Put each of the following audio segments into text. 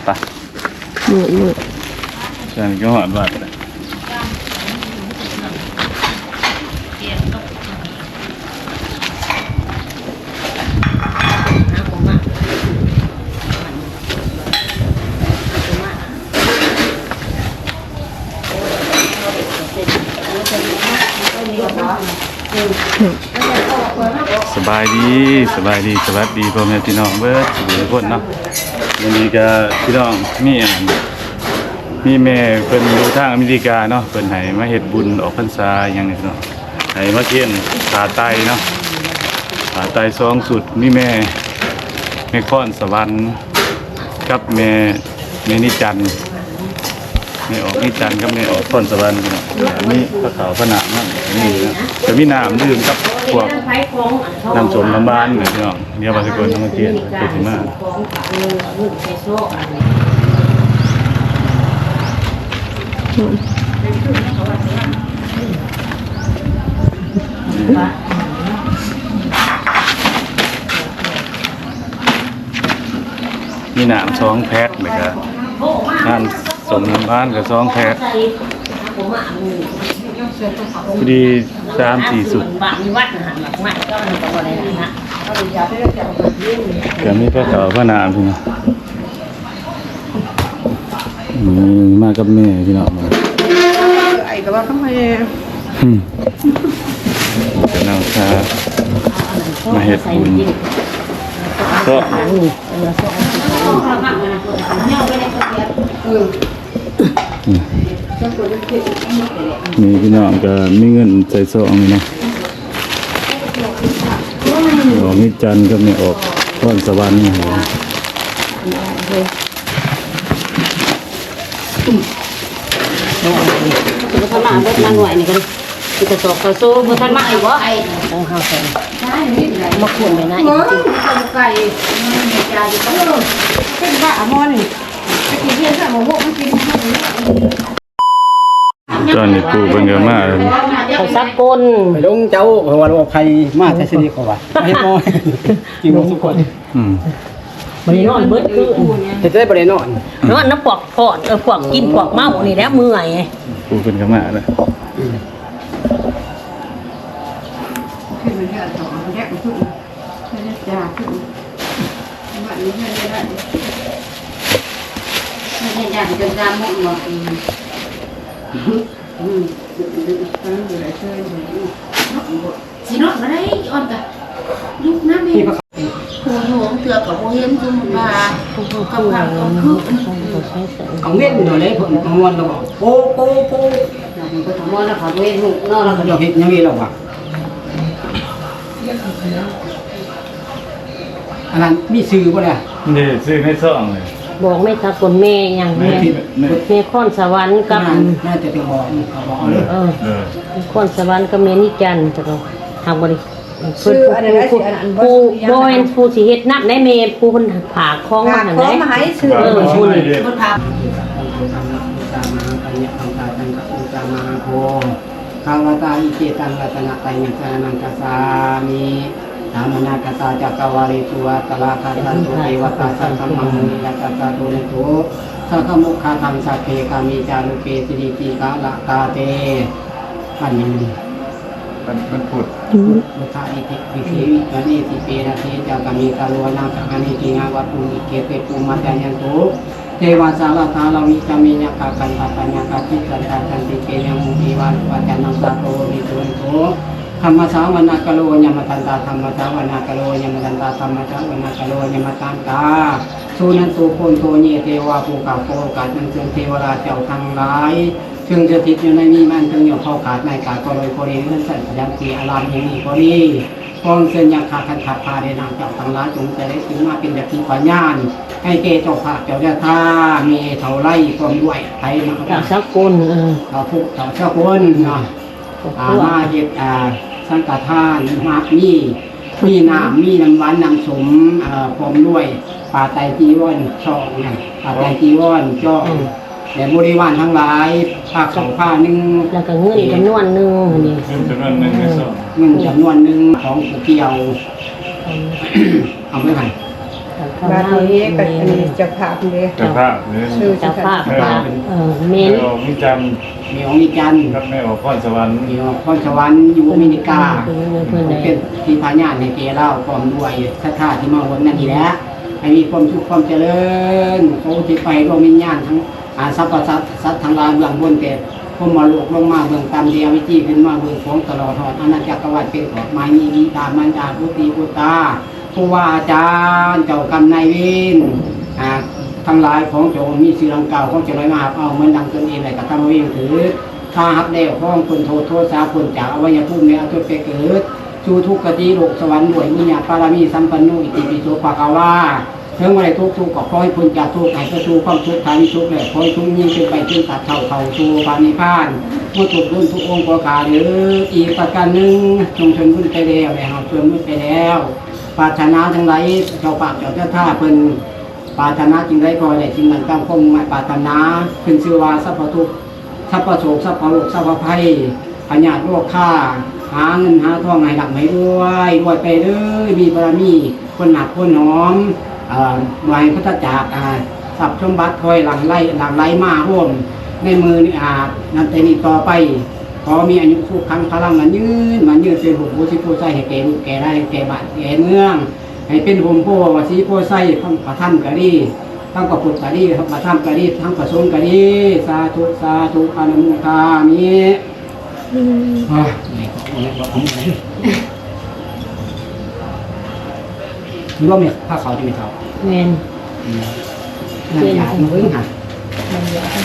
ໄປ ມືດໆ ແຕ່ນີ້ກໍຮອດວັດແລ້ວ. ສະບາຍດີ ສະບາຍດີ ສະຫວັດດີພໍ່ແມ່ພີ່ນ້ອງເບິດທຸກຄົນເນາະ. ມື້ນີ້ກໍພີ່ນ້ອງມີອັນ ມີແມ່ເພິ່ນຢູ່ທາງອາເມລິກາເນາະ ເພິ່ນໃຫ້ມາເຮັດບຸນອອກພັນສາຫຍັງນີ້ເນາະ ໃຫ້ມາຂຽນຜ້າໄຕເນາະ ຜ້າໄຕສອງຊຸດ ມີແມ່ ແມ່ຄອນສະຫວັນ ກັບແມ່ ແມ່ນິຈັນ ແມ່ອອກນິຈັນກັບແມ່ອອກຄອນສະຫວັນ ມີພະເຂົ້າພະນ້ຳນຳ ນີ້ນະ ຈະມີນ້ຳດື່ມກັບພວກນ້ຳສົ້ມນ້ຳຫວານນະພີ່ນ້ອງ. ດຽວວ່າຊິກ່ອນມາກຽນ ເພິ່ນຊິມາ ມີນ້ຳສອງແພັກ ແລ້ວກະນ້ຳສົ້ມນ້ຳຫວານກະສອງແພັກ ພໍດີສາມສີ່ຊຸດ ກະມີພະເຂົ້າພະນ້ຳພີ່ນ້ອງ. ອືມ ມາກັບແມ່ພີ່ນ້ອງ ອ້າຍກໍວ່າເຂົາໃຫ້ ອືມ ກຳລັງພາມາເຮັດບຸນ ເຊາະ ອືມ ນີ້ພີ່ນ້ອງກໍມີເງິນໃສ່ຊອງນີ້ນະ. ດອກນີ້ຈັນກັບນີ້ອອກຄອນສະຫວັນນີ້. ບໍ່ທັນມາເບິດມາໜ່ວຍນີ້ກໍ ມີແຕ່ສອກກະໂຊ ບໍ່ທັນມາອີກບໍ່? ຂອງເຮົາໃສ່ມາຄົນໄວ້ນະ ເອີ ໄກ່ ເປັນບ້າໝໍນີ້ ໄປກິນເຮືອນເຮົາບໍ່ ມາກິນ. ຕອນນີ້ປູ່ເພິ່ນກໍມາ ເຂົາສັກກົ້ນ ໄປລົງເຈົ້າ ເຂົາວ່າວ່າໃຜມາແຕ່ຊະນິດ ເຂົາວ່າ ເຮັດບໍ່ ກິນບໍ່ສຸກກ່ອນ. ອືມ ບໍ່ໄດ້ນອນເບິດຄືນ ເຮັດໄດ້ບໍ່ໄດ້ນອນ ນອນນຳພວກພອດ ເອີ ພວກກິນພວກເມົານີ້ແຫຼະ ເມື່ອຍ. ປູ່ເພິ່ນກໍມາແລ້ວ ຂຶ້ນມາເທື່ອສອງແລ້ວ ເພິ່ນຈະຈາກຂຶ້ນ ບ້ານນີ້ເພິ່ນໄດ້ ເພິ່ນຈະຈາກຈົນສາມໂມງບໍ່? ອືມ ອືມ ຟັງຢູ່ໄດ້ເຊີຍຢູ່ໄດ້ ເນາະ ຊິນອນບໍ່ໄດ້ ອ່ອນກະລຸກນຳແມ່. ໂອ້ໂຫ ເທື່ອກໍບໍ່ເຫັນ ຊຸມວ່າກຳພັງກຳຄື ກາງເວັນຢູ່ເດ້ ເພິ່ນກາງວັນລະບອກ ໂປໂປໂປ ເພິ່ນກາງວັນລະເຂົາບໍ່ເຫັນຮູບເນາະ ລະກໍເຮັດຫຍັງນີ້ລະວະ. ອັນນັ້ນມີຊື່ບໍ່ລະ? ນີ້ຊື່ໃນຊ່ອງນີ້ ບອກແມ່ ຖ້າຄົນແມ່ຫຍັງ ແມ່ ແມ່ ແມ່ຄອນສະຫວັນກັບ ໜ້າຈະໄປບອກ ເຂົາບອກເລີຍ ເອີ ເອີ ແມ່ຄອນສະຫວັນກັບແມ່ນິຈັນ ແຕ່ກໍຫາກບໍ່ໄດ້ ຊື່ອັນນັ້ນ ຜູ້ ຜູ້ ບໍ່ແມ່ນຜູ້ຊິເຮັດນຳໃດ ແມ່ຜູ້ເພິ່ນຝາກຂອງມາຫັ້ນໃດ ຝາກຂອງມາໃຫ້ຊື່ ເອີ ຜູ້ນີ້ ເພິ່ນຝາກ. ຄະວະຕາອິເຕຕັງລັດຕະນະໄຕຍະສະລະນັງຄັດສາມິ ສາມະນາຄະຕາຈັກກະວາເລສຸ ອັດຕະລາຄະສັນຕຸ ເທວະຕາສັກກະມະມຸນີລາຊະຕາໂຕ ເນຕຸ ສັກກະມຸກຄະທັງ ສັກເຂກາມິ ຈາລຸເກ ສິລິຕິກາລະຕາເຕ. ວັນນີ້ ວັນ ວັນພຸດ ພຸດທະອິຕິ ວິເສວິກະເນ ທິເປນະເທ ຈັກກະມິ ຕາໂລ ອະນາກະຄະເນ ທິງາວັດຖຸ ນິເກເຕ ປຸມມະຈາຍັນຕຸ ເທວາສາລະທາລະວິສະເມ ຍັກຂະກັນທະກະນາກາ ຕິດສັນຕາ ສັນຕິເກ ຍະມຸນີ ວາລຸປະຈານັງ ສາໂຕ ໂຫຕິ ສຸເນຕຸ ທຳມະສາວະນາກາໂລ ຍະມະທັນຕາ ທຳມະສາວະນາກາໂລ ຍະມະທັນຕາ ທຳມະສາວະນາກາໂລ ຍະມະທັນຕາ ສຸເນຕຸ ໂພນໂທ ເຍ ເທວາ ຜູ້ຂ້າໂພກາ ອັນເຊີນເທວະລາດເຈົ້າທັງຫຼາຍ ເຊິ່ງສະຖິດຢູ່ໃນມີມັນ ເຊິ່ງຢູ່ເຂົ້າກາດໃນກາດກໍໂດຍ ກໍດີເຮືອນຊັ້ນສະຖານທີ່ອາລາມແຫ່ງນີ້ກໍດີ ຂໍເຊີນຍັກຂະຄັນທັດພະເດນາງເຈົ້າທັງຫຼາຍ ຈົ່ງສະເດັດຂຶ້ນມາເປັນສັກຂີພະຍານ ໃຫ້ແກ່ເຈົ້າພາບເຈົ້າຍາທາ ແມ່ເຖົ້າໄລ ພ້ອມດ້ວຍໃຜມາ ເຈົ້າສາກົນ ເອີ ເຖົ້າຜູ້ເຖົ້າສາກົນເນາະ ອ່າ ມາເຮັດ ອ່າ ສັງຄະທານ ມາມີ ມີນ້ຳ ມີນ້ຳຫວານນ້ຳສົ້ມ ເອີ ພ້ອມດ້ວຍຜ້າໄຕຈີວອນ ຊອງນັ້ນ ຜ້າໄຕຈີວອນ ຈອງ ອືມ ແລະ ບໍລິວານທັງຫຼາຍ ພາເຂົ້າພາໜຶ່ງ ແລ້ວກໍເງິນຈຳນວນໜຶ່ງ ເງິນຈຳນວນໜຶ່ງໃນຊອງ ເງິນຈຳນວນໜຶ່ງຂອງຜູ້ກ່ຽວ ອືມ ເອົາໄປໃຫ້ ເອົາ ບາດນີ້ກໍອັນນີ້ເຈົ້າພາບເດ້ ເຈົ້າພາບນີ້ ຊື່ເຈົ້າພາບ ເອີ ແມ່ນ ແມ່ອອກມີຈັນ ແມ່ອອກມີຈັນ ກັບແມ່ອອກພອນສະຫວັນ ແມ່ອອກພອນສະຫວັນຢູ່ອາເມລິກາ ເພິ່ນເປັນທີ່ພະຍານໃຫ້ແກ່ລາວ ພ້ອມດ້ວຍສັດທາທີ່ມາຮ່ວມນັ້ນນີ້ແຫຼະ ໃຫ້ມີຄວາມສຸກຄວາມຈະເລີນ ຂໍອຸທິດໄປດວງວິນຍານທັງ ອາ ສັບພະສັດ ສັດທັງຫຼາຍເບື້ອງບົນ ແຕ່ພົມມະໂລກລົງມາເບື້ອງຕ່ຳ ທີ່ອາວິຈີຂຶ້ນມາເບື້ອງຂວາງ ຕະຫຼອດຮອດອານາຈັກກະວານເປັນຂອບ ມາມີບິດາມານດາ ບຸດຕີບຸດຕາ ຄູບາອາຈານ ເຈົ້າກຳນາຍເວນ ອາ ທັງຫຼາຍຂອງເຈົ້າ ມີຊື່ດັ່ງກ່າວຂອງເຈົ້າ ໃຫ້ມາຮັບເອົາເໝືອນດັ່ງຕົນເອງ ແລະ ກະທຳເວນຖືກ ຖ້າຮັບແລ້ວ ຂໍໃຫ້ພົ້ນໂທດໂທສາ ພົ້ນຈາກອະໄວຍະພູມ ແລະ ອະສຸບໄປເກີດ ສູ່ທຸກຄະຕິໂລກສະຫວັນ ດ້ວຍບຸນຍະບາລະມີສຳປັນໂນ ອິຕິປິໂສ ພະຄະວາ ເຖິງບໍ່ໄດ້ຕົກທຸກ ກໍຂໍໃຫ້ພົ້ນຈາກທຸກ ໃຫ້ໄປສູ່ຄວາມສຸກ ຖ້າມີສຸກແລ້ວ ຂໍໃຫ້ສຸກຍິ່ງຂຶ້ນໄປເຖິງຕາດເທົ່າ ເຂົ້າສູ່ພະນິບພານ ໝົດທຸກບຸນທຸກອົງກໍກາເດີ. ອີກປະການໜຶ່ງ ຊົງຊົນບຸນໄປແລ້ວ ແລະ ເຮົາຊົນບຸນໄປແລ້ວ ປາດຖະໜາຈັ່ງໃດ ເຈົ້າພາບເຈົ້າສັດທາເພິ່ນປາດຖະໜາສິ່ງໃດ ຂໍໃຫ້ໄດ້ສິ່ງນັ້ນຕາມຄວາມມຸ່ງໝາຍປາດຖະໜາ ຂຶ້ນຊື່ວ່າສັບພະທຸກ ສັບພະໂສກ ສັບພະໂລກ ສັບພະໄພ ພະຍາດໂລຄາ ຫາເງິນຫາທອງໃຫ້ລ່ຳໃຫ້ລວຍ ລວຍໄປເລີຍ ມີບາລະມີ ຄົນຮັກຄົນຫອມ ເອີ ບໍ່ໃຫ້ປາສະຈາກ ອາ ຊັບສົມບັດ ຂໍໃຫ້ຫຼັ່ງໄຫຼ ຫຼັ່ງໄຫຼມາໂຮມ ໃນມື້ ອາ ນັບແຕ່ນີ້ຕໍ່ໄປ ຂໍມີອາຍຸສຸຂັງພະລັງ ໝັ້ນຍືນ ໝັ້ນຍືນ ເປັນຮູບໂພສີໂພໄຊ ໃຫ້ແກ່ລູກແກ່ຫຼານ ໃຫ້ແກ່ບ້ານແກ່ເມືອງ ໃຫ້ເປັນຮົ່ມໂພສີໂພໄຊ ທັງພະທຳກໍດີ ທັງພະພຸດກໍດີ ທັງພະທຳກໍດີ ທັງພະສົງກໍດີ ສາທຸ ສາທຸ ອະນຸໂມທາມິ. ອືມ ອາ ນີ້ບໍ່ມີພາເຂົ້າຕິແມ່ເຖົ້າ? ແມ່ນ ອືມ ນ້ຳຢາເບິ່ງຫາ ນ້ຳຢາ ເອົ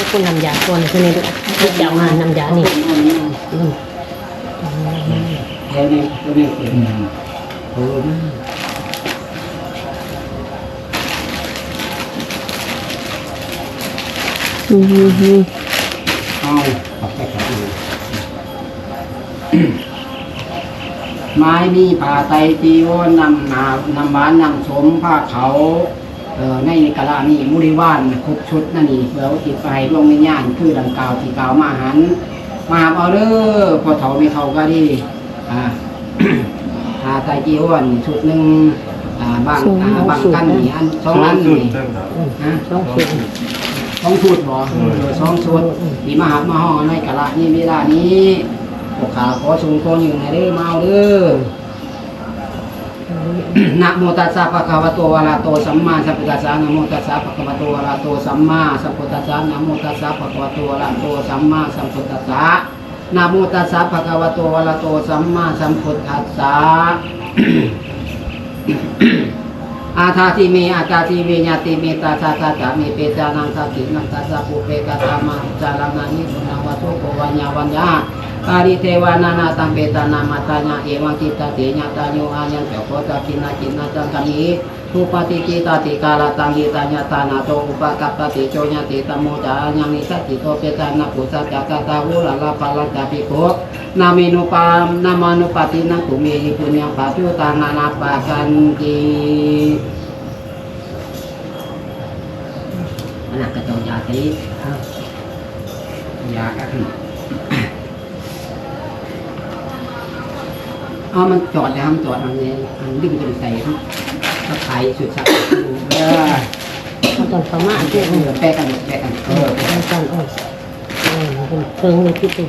າຄົນນ້ຳຢາກ່ອນ ຄືນີ້ລູກ ເຈົ້າມານ້ຳຢານີ້ ອືມ ເອົານີ້ ເອົານີ້ ອືມ ເອົາລົງມາ ອືມ ເອົາ ເອົາໄປກັບ ໝາຍມີຜ້າໄຕຈີວອນ ນ້ຳໜາວ ນ້ຳຫວານ ນ້ຳສົມ ພາເຂົ້າ ເອີ ໃນກາລະນີ້ ບໍລິວານຄົບຊຸດນັ້ນນີ້ ເພື່ອອຸທິດໄປໃຫ້ດວງວິນຍານ ຄືດັ່ງກ່າວທີ່ກ່າວມາຫັ້ນ ມາຮັບເອົາເດີ ພໍ່ເຖົ້າແມ່ເຖົ້າກໍດີ ອາ ອາ ໄຕຈີວອນຊຸດໜຶ່ງ ອາ ບາງ ສອງ ອາ ບາງກັນນີ້ ອັນ ສອງອັນນີ້ ສອງຊຸດ ຮະ ສອງຊຸດ ສອງຊຸດບໍ? ເອີ ສອງຊຸດ ອືມ ທີ່ມາຮັບມາຮອງໃນກາລະນີ້ເວລານີ້ ພວກຂ້າຂໍສົ່ງຂໍຍື່ນໃຫ້ເດີ ມາເອົາເດີ. ນະໂມຕັດສະ ພະຄະວະໂຕ ອະລະຫະໂຕ ສຳມາສຳພຸດທັດສະ ນະໂມຕັດສະ ພະຄະວະໂຕ ອະລະຫະໂຕ ສຳມາສຳພຸດທັດສະ ນະໂມຕັດສະ ພະຄະວະໂຕ ອະລະຫະໂຕ ສຳມາສຳພຸດທັດສະ ນະໂມຕັດສະ ພະຄະວະໂຕ ອະລະຫະໂຕ ສຳມາສຳພຸດທັດສະ ອາທາຊິເມ ອາຈາຊິເມ ຍາຕິເມ ຕະສະ ທະຈະເມ ເປຕານັງ ທັດຖິນາງ ທັດສະ ປຸເປ ກະຕະມາ ອຸຈາລະນານິ ປຸນນະວະໂສ ໂກ ວະຍາວັນຍາ ປະລິເທວະນານາຕັງ ເປຕານັງ ມັດທະຍາ ເອວັງ ທິດຖະເຖ ຍະຖາ ໂຍ ອາຍັງ ຈະໂຄ ຈະກິນນະ ກິນນະ ຈັງກະມິ ທຸປະຕິ ທິດຖະທິ ກາລະຕັງ ຫິຕາຍະ ທານະໂຕ ອຸປະກັບປະຕິ ໂຊ ຍະຕິ ຕະໂມ ຈະອາຍັງ ນິສະສິໂຕ ເປຕານັງ ປຸສສະ ຈະກະຕາ ໂຫລາລະ ພະລັນ ຈະພິກຂຸ ນະເມນຸປາ ນະມານຸປະຕິນັງ ຕຸເມຫິ ປຸນຍັງ ປະໂຈຕາ ນານາປະການຕິ ອະນາກະໂຕ ຍາຕິ ຍາກະ ເອົາ ມັນຈອດແລ້ວ ມັນຈອດອັນນີ້ ອັນດຶງຈົນໃສ່ ມັນຂາຍສຸດສັກ ເອີ ເອົາຕອນເຂົ້າມາ ເອີ ແປະກັນ ແປະກັນ ເອີ ເອົາຕອນ ເອີ ເອີ ມັນເທິງນີ້ຕິ ອືມ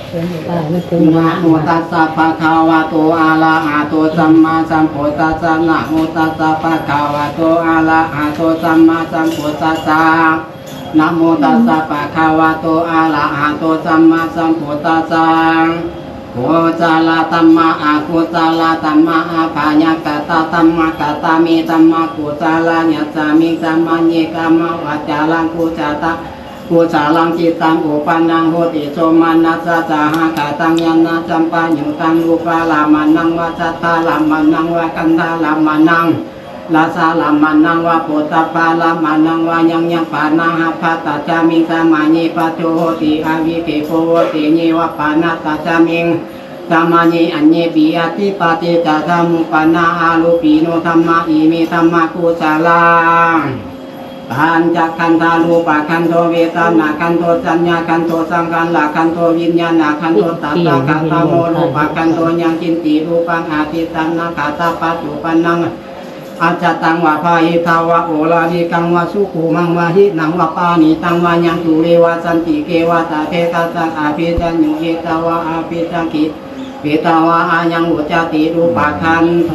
ເທິງນີ້ ເອີ ມັນເທິງ ນະໂມຕັດສະ ພະຄະວະໂຕ ອະລະຫະໂຕ ສຳມາສຳພຸດທັດສະ ນະໂມຕັດສະ ພະຄະວະໂຕ ອະລະຫະໂຕ ສຳມາສຳພຸດທັດສະ ນະໂມຕັດສະ ພະຄະວະໂຕ ອະລະຫະໂຕ ສຳມາສຳພຸດທັດສະ ກຸສະລະທຳມະ ອະກຸສະລະທຳມະ ອະພະຍາກະຕະທຳມະ ກະຕາມິ ທຳມະກຸສະລາ ຍະສາມິ ສະມະເຍ ກຳມະວະຈາລັງ ກຸສະຕະ ກຸສະລັງຈິດຕັງ ອຸປະນັງໂຫຕິ ໂສມະນັດສະ ສະຫະກະຕັງ ຍານະສັມປະຍຸດຕັງ ຮູປາລັມມະນັງ ວະສັດຖາລັມມະນັງ ວະກັນທາລັມມະນັງ ລະສາລັມມະນັງ ວະໂພດຖະພາລັມມະນັງ ວະຍັງຍັງປານາຫະປະຕັດສະມິງ ສະມະເຍ ປັດໂຈໂຫຕິ ອະວິກຂະໂປ ໂຫຕິ ເຍ ວະປານາຕັດສະມິງ ສະມະເຍ ອັນເຍປິ ອະທິປະຕິຈຈະ ທຳມຸປະນາ ອາໂລປິໂນ ທຳມະ ອິເມ ທຳມະກຸສະລາ ປັນຈະຂັນທາ ຮູປະຂັນໂທ ເວທະນາຂັນໂທ ສັນຍາຂັນໂທ ສັງຂາລະຂັນໂທ ວິນຍານະຂັນໂທ ຕະຖາຄະຕະໂມ ຮູປະຂັນໂທ ຍັງກິນຕິ ຮູປັງ ອະດີຕະນາຄະຕະ ປັດຈຸປະນັງ ອັດຈະຕັງວາພະຫິຕະວາ ໂອລາລິກັງວາສຸຂຸມາງວາຫິນາງວາ ປານີຕັງວາຍັງ ຈຸເລວະສັນຕິເກວະ ຕະເພຕະສັງ ອະພິສັນຍຸຫິຕະວາ ອະພິສັງຂິ ປິຕະວາ ອາຍັງ ອຸດຈະຕິ ລູປະຄັນໂທ.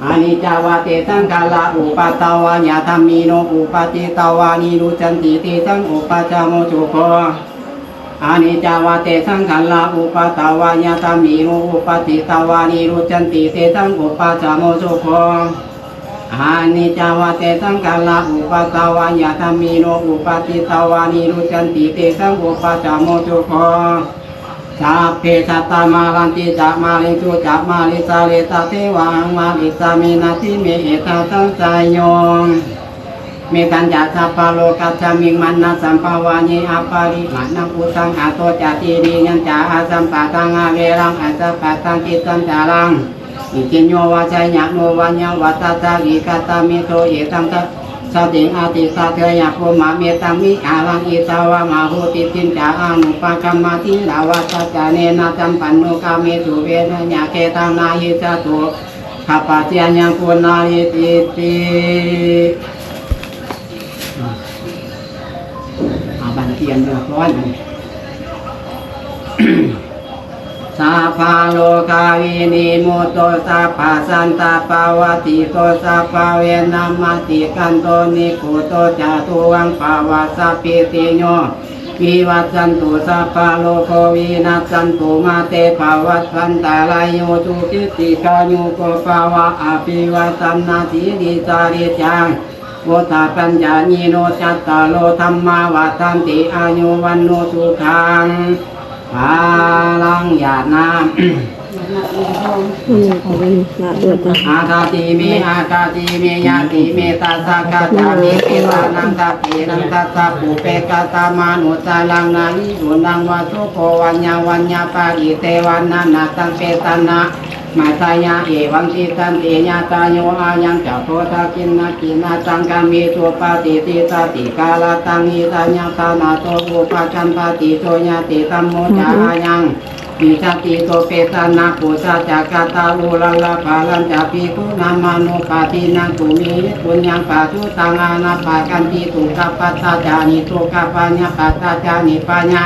ອະນິດຈະວາເຕ ສັງຂາລາ ອຸປັດຕະວາ ຍະທຳມິໂນ ອຸປະຕິຕະວາ ນິລຸດຈະຕິ ເຕສັງ ອຸປັດສະໂມ ສຸໂຂ. ອະນິດຈະວາເຕ ສັງຂາລາ ອຸປັດຕະວາ ຍະທຳມິໂນ ອຸປະຕິຕະວາ ນິລຸດຈະຕິ ເຕສັງ ອຸປັດສະໂມ ສຸໂຂ. ອະນິດຈະວາເຕ ສັງຂາລາ ອຸປັດຕະວາ ຍະທຳມິໂນ ອຸປະຕິຕະວາ ນິລຸດຈະຕິ ເຕສັງ ອຸປັດສະໂມ ສຸໂຂ. ສັບເພ ສັດຕາ ມະລັນຕິ ຈະມະລິງສຸ ຈະມະລິສາເລ ຕະເທວະ ມະລິສາມິ ນາທິເມ ເອຕະສັງສະໂຍ. ເມຕັນຈະ ສັບພະໂລກັດສະມິງ ມະນະສັມພະວາເຍ ອະປະລິມານັງ ພຸດທັງ ອະໂຕຈະ ທິຕິຍັນຈະ ອະສັມປະທັງ ອະເວລັງ ອະສັບປະທັງ ທິດທັນຈາລັງ. ອິດທິນໂຍ ວາໄຊຍະໂນ ວາຍະວັດຕະ ສະວິກະຕະເມໂທ ເອຕັງ ສະຕິງ ອະຕິສາເຖຍະ ພູມະເມຕັງ ວິຫາລັງ ອິດຖະວາ ມະໂຫຕິຕິນຈະ ອະນຸປະຄຳມະ ສີລະວັດຕະ ຈະເນນະ ສັມປັນໂນ ກາເມສຸ ເວນະຍາ ເຂດານາ ອິດສະໂຕ ຂະປະເຊຍະ ຍະ ປຸນນາ ອິດທິຕິ. ເອົາບາດນະ ຕຽມເມືອກ່ອນ. ສັບພະໂລກາ ວິນິມຸດໂຕ ສັບພະສັນຕາປະວັດຕິໂຕ ສັບພະເວນະມະຕິກັນໂຕ ນິບພຸດໂຕ ຈະຕຸວັງພະວະ ສັບພິຕິໂຍ ວິວັດຊັນຕຸ ສັບພະໂລໂກ ວິນັດສັນຕຸ ມາເຕພະວັດວັນຕະລາໂຍ ສຸຂີ ດີຄາຍຸໂກ ພະວະ ອະພິວາທະນະສີລິສະນິດຈັງ ພຸດທະປັນຈາຍະໂນ ຈັດຕາໂລ ທຳມາ ວັດທັນຕິ ອາຍຸ ວັນໂນ ສຸຂັງ ພະລັງ. ຢາດນ້ຳ ອາຄາຕິເມ ອາຄາຕິເມ ຍາຕິເມ ຕັດສະ ຂະຈາມິ ເກສານັງ ສະເກນັງ ທັດສະ ປຸເປ ກະຕະມານຸດສານັງ ນາລິ ປຸນນັງ ວະສຸໂກ ວັນຍາ ວັນຍາ ປະລິເຕ ວັນນະນະ ຕັງ ເປຕະນະ ມາຊາຍະ ເອວັງ ຕິດສັນຕິ ຍາຕາໂຍ ອາຍັງ ຈະໂພ ທັກຂິນະກິນນະ ສັງຄະມິ ສຸປະຕິທິດສະຕິ ກາລະຕັງ ຫິຕາຍັງ ທານະໂຕ ອຸປະກຳປະຕິ ໂສຍະຕິ ທຳໂມ ຈະ ອາຍັງ ວິສະຕິ ໂຕ ເປຕະນະ ປຸດສະ ຈະ ກະຕະ ອຸລະລະ ພະລັນ ຈະ ພິກຂຸນາມານຸປະທິນນະ ປຸເມ ປຸນຍັງ ປະສຸຕັງ ອານາປະກັນຕິ ໂສກະປັດຕາ ຈານິ ໂສກະພະຍາ ປັດຕາ ຈານິ ພະຍາ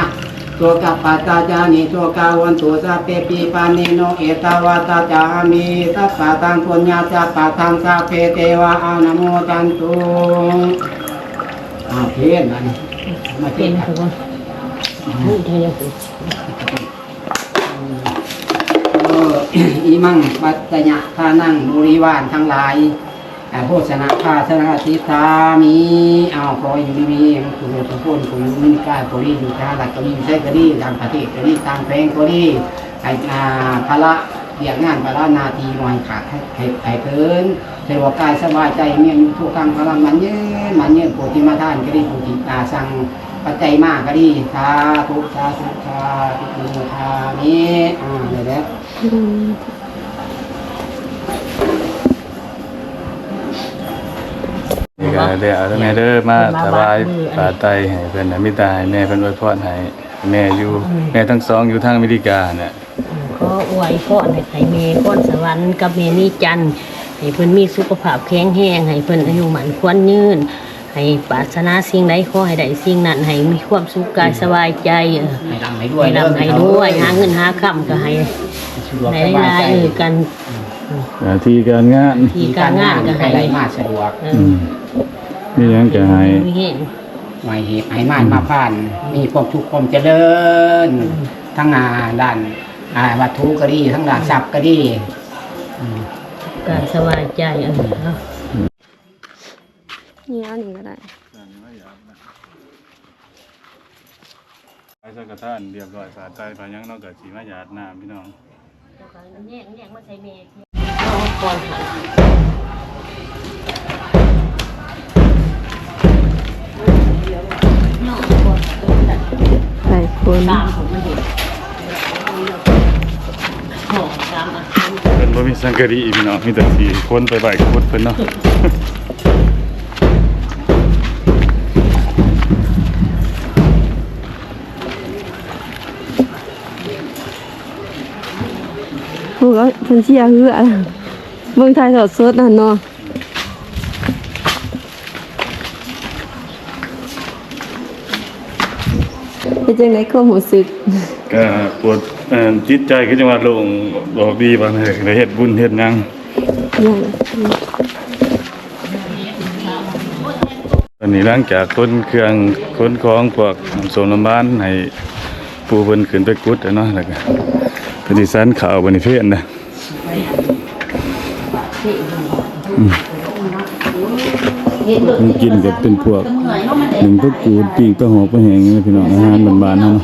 ໂສກະປັດຕາ ຈານິ ໂສກາ ໂຫນຕຸ ສັບເພ ປິປາເນໂນ ເອຕາວັດຕະ ຈາມິ ສັບປະທັງ ປຸນຍະ ສັບປະທັງ ສັບເພ ເທວາ ອະນຸໂມທັນຕຸ. ອາ ເພນ ມາເພນ ເພນ ເພນ ເພນ ເອີ ອິມັງ ປັດຈະຍະທານັງ ບໍລິວານທັງຫຼາຍ ອາ ໂພຊະນະພາຊະນະ ຕິສາມິ. ເອົາ ຂໍຢູ່ດີມີແຮງ ທຸກຄົນ ຄົນມີກາຍກໍດີ ຢູ່ສະຫະລັດກໍດີ ຢູ່ໃສກໍດີ ຕ່າງປະເທດກໍດີ ຕ່າງແຂວງກໍດີ ໃຫ້ ອາ ພາລະວຽກງານ ພາລະໜ້າທີ່ ບໍ່ໃຫ້ຂາດໃຫ້ ໃຫ້ເຂີນ ສະດວກກາຍສະບາຍໃຈ ມີອາຍຸສຸຂັງພະລັງ ໝັ້ນຍືນ ໝັ້ນຍືນ ຜູ້ທີ່ມາທານກໍດີ ຜູ້ທີ່ ອາ ສັ່ງປັດໄຈມາກໍດີ ສາທຸ ສາທຸ ສາທຸ ອະນຸໂມທາມິ. ອາ ໄດ້ແລ້ວ. ນີ້ກໍໄດ້ເອົາແມ່ເດີ ມາຖວາຍຜ້າໄຕໃຫ້ເພິ່ນນະ ມີແຕ່ໃຫ້ແມ່ເພິ່ນອວຍພອນໃຫ້ແມ່ຢູ່ ອືມ ແມ່ທັງສອງຢູ່ທາງອາເມລິການະ ຂໍອວຍພອນໃຫ້ແມ່ພອນສະຫວັນກັບແມ່ນີຈັນ ໃຫ້ເພິ່ນມີສຸຂະພາບແຂງແຮງ ໃຫ້ເພິ່ນອາຍຸໝັ້ນຂວັນຍືນ ໃຫ້ປາດຖະໜາສິ່ງໃດຂໍໃຫ້ໄດ້ສິ່ງນັ້ນ ໃຫ້ມີຄວາມສຸກກາຍສະບາຍໃຈ ເອີ ໃຫ້ລ່ຳໃຫ້ລວຍ ໃຫ້ລ່ຳໃຫ້ລວຍ ຫາເງິນຫາຄຳກໍໃຫ້ ສະດວກສະບາຍໃຈ ໃຫ້ໄດ້ຫຼາຍໆ ເອີ ກັນ ອືມ ໜ້າທີ່ການງານ ໜ້າທີ່ການງານກໍໃຫ້ໄດ້ມາສະດວກ ເອີ ອືມ ມີຫຍັງກໍໃຫ້ ມີແຮງ ໃຫ້ເຮັດໃຫ້ມາ ອືມ ມາຜ່ານ ມີຄວາມສຸກຄວາມຈະເລີນ ອືມ ທັງ ອາ ດ້ານ ອາ ວັດຖຸກໍດີ ທັງດ້ານ ອືມ ຊັບກໍດີ ອືມ ກາຍສະບາຍໃຈ ເອີ ເອົາ ນີ້ເອົານີ້ກໍໄດ້ ໄປສັງຄະທານຮຽບຮ້ອຍ ຜ້າໄຕຜ້າຫຍັງເນາະ ກໍຊິມາຢາດນ້ຳພີ່ນ້ອງ ແຍກ ແຍກມາໃສ່ແມ່ ກ່ອນ ຫຼາຍຄົນ ເພິ່ນບໍ່ມີສັງກະສີພີ່ນ້ອງ ມີແຕ່ຊິຂົນໄປໄວ້ກຸດເພິ່ນເນາະ ໂອ້ຍ ເພິ່ນເຊຍເຮືອ. ເບິ່ງຖ່າຍທອດສົດຫັ້ນເນາະ. ເປັນຈັ່ງໃດຄວາມຮູ້ສຶກ? ກະປວດ ເອີ່ ຈິດໃຈຄືຈັ່ງວ່າໂລ່ງອອກດີ ບາດນີ້ໄດ້ເຮັດບຸນເຮັດຫຍັງ. ຕອນນີ້ຫຼັງຈາກຂົນເຄື່ອງຂົນຂອງພວກນ້ຳສົ້ມນ້ຳຫວານໃຫ້ ປູ່ເພິ່ນຂຶ້ນໄປກຸດແລ້ວເນາະ ແລ້ວກະເພິ່ນຊິສັນເຂົ້າບັດນີ້ເພນນະ. ອືມ ຂອງກິນກະເປັນພວກໜຶ້ງຜັກກູດ ປີ້ງປາຫອກປາແຫ້ງນີ້ແຫຼະພີ່ນ້ອງ ອາຫານບ້ານໆເຮົາເນາະ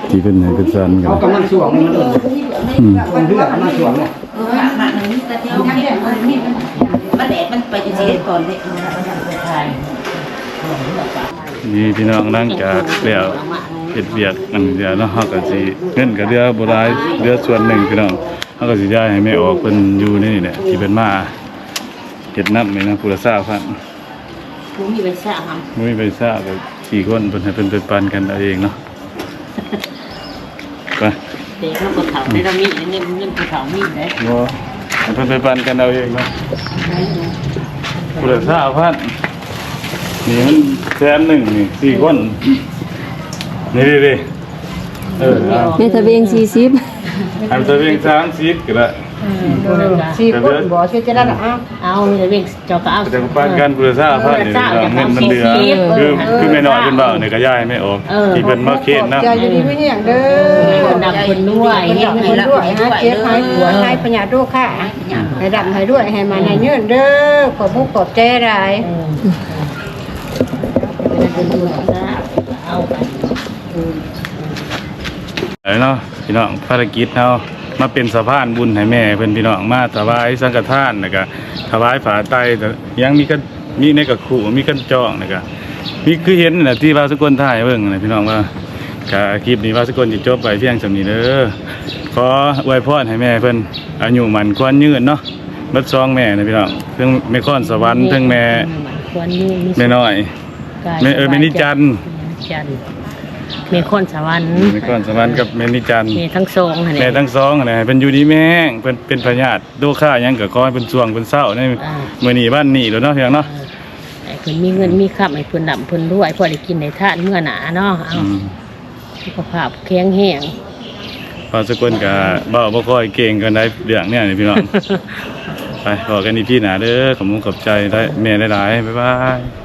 ທີ່ເພິ່ນໃຫ້ເພິ່ນສັນກັນ. ອືມ ເອີ ມັນ ມັນ ມັນ ມັນແດດມັນໄປຈັ່ງຊີ້ເດ້ຕອນເດ້. ນີ້ພີ່ນ້ອງ ຫຼັງຈາກແລ້ວເຮັດວຽກອັນນີ້ແລ້ວເນາະ ເຮົາກະຊິ ເງິນກະເຫຼືອບໍ່ຫຼາຍ ເຫຼືອສ່ວນໜຶ່ງພີ່ນ້ອງ ເຮົາກະຊິຍ້າຍໃຫ້ແມ່ອອກເພິ່ນຢູ່ໃນນີ້ແຫຼະ ທີ່ເພິ່ນມາເຮັດນຳນີ້ນະ ຜູ້ລະຊາວພັນ. ບໍ່ມີໃບຊາຫຳ ບໍ່ມີໃບຊາ ກະສີ່ຄົນ ເພິ່ນໃຫ້ເພິ່ນໄປປັນກັນເອົາເອງເນາະ. ໄປ ແຕ່ເຮົາບໍ່ເຖົ້າໄດ້ ລະມີເງິນ ເງິນຜູ້ເຖົ້າມີໄດ໋. ບໍ່ ໃຫ້ເພິ່ນໄປປັນກັນເອົາເອງເນາະ ຜູ້ລະຊາວພັນ. ນີ້ມັນແສນໜຶ່ງນີ້ ສີ່ຄົນ ນີ້ເດ້ ເອີ ເອົາ ແມ່ຕາເວັງສີ່ສິບ ໃຫ້ຕາເວັງສາມສິບກະໄດ້. ອືມ ສີ່ຄົນບໍ່ ຊິຈະໄດ້ ເອົາ ເອົາແມ່ຕາເວັງ ເຈົ້າກະເອົາ ເຈົ້າກະປັນກັນຜູ້ລະຊາວພັນນີ້ ເງິນມັນເຫຼືອ ຄື ຄືແມ່ນ້ອຍເພິ່ນເວົ້ານີ້ກະຍ້າຍໃຫ້ແມ່ອອກ ເອີ ທີ່ເພິ່ນມາເຄນນຳ. ໃຈຢູ່ດີມີແຮງເດີ ເພິ່ນຮ່ຳເພິ່ນລວຍ ເພິ່ນຮ່ຳເພິ່ນລວຍ ຫາຍເຈັບຫາຍປວດ ຫາຍພະຍາດໂລຄາ ໃຫ້ຮ່ຳໃຫ້ລວຍ ໃຫ້ໝັ້ນໃຫ້ຍືນເດີ ຂອບມຸກຂອບໃຈຫຼາຍ. ເອີ ເອົາໄປ ເອີ ເນາະ ພີ່ນ້ອງ ພາລະກິດເຮົາມາເປັນສະພານບຸນໃຫ້ແມ່ເພິ່ນ ພີ່ນ້ອງ ມາຖວາຍສັງຄະທານ ແລ້ວກະຖວາຍຜ້າໄຕ ຍັງມີກັນ ມີໃນກະຄູ່ ມີຄັນຈອງ ແລ້ວກະມີຄືເຫັນນັ້ນແຫຼະ ທີ່ບ່າວສະກົນຖ່າຍໃຫ້ເບິ່ງນະ ພີ່ນ້ອງ ວ່າ ກະຄລິບນີ້ບ່າວສະກົນຊິຈົບໄວ້ພຽງສ່ຳນີ້ເດີ. ຂໍອວຍພອນໃຫ້ແມ່ເພິ່ນອາຍຸໝັ້ນຂວັນຍືນເນາະ ເບິດສອງແມ່ນະ ພີ່ນ້ອງ ເຖິງແມ່ຄອນສະຫວັນ ເຖິງແມ່ ແມ່ນ້ອຍ ແມ່ ເອີ ແມ່ນິຈັນ ແມ່ນິຈັນ ແມ່ຄອນສະຫວັນ ແມ່ຄອນສະຫວັນກັບແມ່ນິຈັນ ແມ່ທັງສອງຫັ້ນແຫຼະ ແມ່ທັງສອງຫັ້ນແຫຼະ ໃຫ້ເພິ່ນຢູ່ດີມີແຮງ ເພິ່ນເປັນພະຍາດໂລຄາຫຍັງກະຂໍໃຫ້ເພິ່ນຊ່ວງເພິ່ນເຊົາໃນ ອ່າ ມື້ນີ້ວັນນີ້ໂລດເນາະ ພີ່ນ້ອງເນາະ. ເອີ ໃຫ້ເພິ່ນມີເງິນມີຄຳ ໃຫ້ເພິ່ນຮ່ຳເພິ່ນລວຍ ພໍໄດ້ກິນໄດ້ທານເມື່ອໜ້າເນາະ. ເອົາ ອືມ ສຸຂະພາບແຂງແຮງ. ບ່າວສະກົນກະເວົ້າບໍ່ຄ່ອຍເກັ່ງປານໃດເລື່ອງນີ້ພີ່ນ້ອງ. ໄປພໍ້ກັນອີພີໜ້າເດີ ຂອບມຸກຂອບໃຈແມ່ຫຼາຍໆ ບາຍບາຍ.